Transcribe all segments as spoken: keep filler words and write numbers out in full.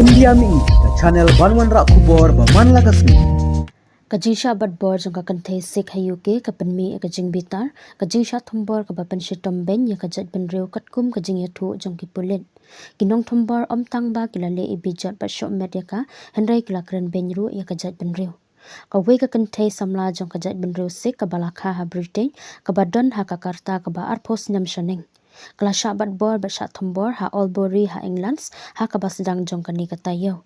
India Mihi, ka channel ban wanrah khubor ba man la ka sngi. Ka jingshah bat bor jong ka kynthei Sikh ha U K ka pynmih ïa ka jingbitar ka jingshah thombor kaba pynshitom beiñ ïa ka jaitbynriew katkum ka jingïathuh jong ki pulit. Ki nongthombor ym tang ba ki la leh ibijot bad shoh met ïa ka, hynrei ki la kren beiñ ruh ïa ka jaitbynriew. Kawei ka kynthei samla jong ka jaitbynriew Sikh kaba la kha ha Britain, kaba don ha ka karta kaba arphew snem shaneng, ka la shah bat bor bad shah thombor ha Albury ha England ha kaba sdang jong kane ka taïew.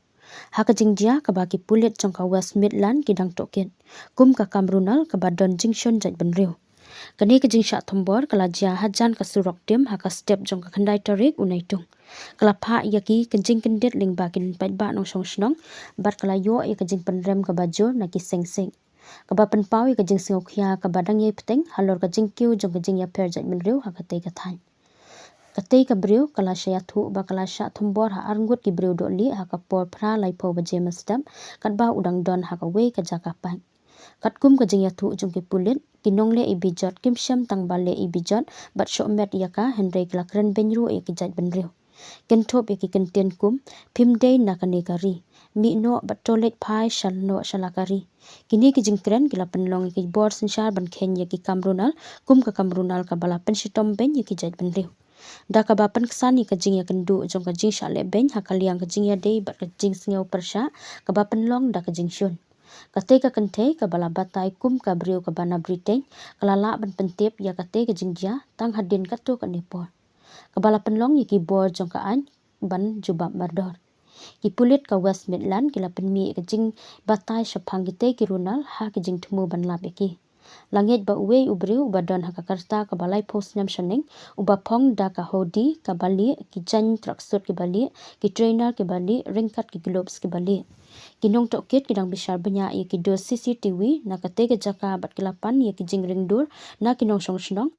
Ha ka jingjia kaba ki pulit jong ka West Midland ki dang tohkit kum ka kam runal kaba don jingshun jaitbynriew. Kane ka jingshah thombor ka la jia hajan ka surok tim ha ka step jong ka khyndai tarik u Naitung. Ka la phah ïa ki ka jingkyndit lyngba ki paidbah nongshong shnong bad ka la ïoh ïa ka jingpynrem kaba jur na ki seng Sikh, kaba pynpaw ïa ka jingsngewkhia kaba dang ïai bteng halor ka jingkiew jong ka jingïapher jaitbynriew ha katei ka thaiñ. Katei ka briew ka la shah ïathuh ba ka la shah thombor ha arngut ki briew dohlieh ha ka por phra laiphew baje mynstep, katba u dang don ha kawei ka jaka paid. Katkum ka jingïathuh jong ki pulit, ki nongleh ibijot kim shym tang ba leh ibijot bad shoh met ïa ka, hynrei ki la kren beiñ ruh ïa ki jaitbynriew. Kin thup ïa ki kyntien kum, phim dei na kane ka ri, mih noh bad to leit phai sha noh sha la ka ri. Kine ki jingkren ki la pynlong ïa ki bor synshar ban kheiñ ïa ki kam runal kum ka kam runal kaba la pynshitom beiñ ïa ki jaitbynriew, da kaba pynksan ïa ka jingïakynduh jong ka jingshah leh beiñ ha ka liang ka jingïadei bad ka jingsngew pyrshah kaba pynlong da ka jingshun. Katei ka kynthei kaba la batai kum ka briew kaba na Britain ka la lah ban pyntip ïa katei ka jingjia tang hadien katto katne por, kaba la pynlong ïa ki bor jong ka aiñ ban jubab mardor. Ki pulit ka West Midland ki la pynmih ïa ka jingbatai shaphang kitei ki runal ha ki jingthmu ban lap ïa ki. La ngeit ba uwei u briew uba don ha ka karta kaba laiphew snem shaneng, uba phong da ka hoodie kaba lieh, ki jaiñ tracksuit kiba lieh, ki trainer kiba lieh, ryngkat ki gloves kiba lieh. Ki nongtohkit ki dang bishar bniah ïa ki dur C C T V na katei ka jaka bad ki la pan ïa ki jingringdur na ki nongshong shnong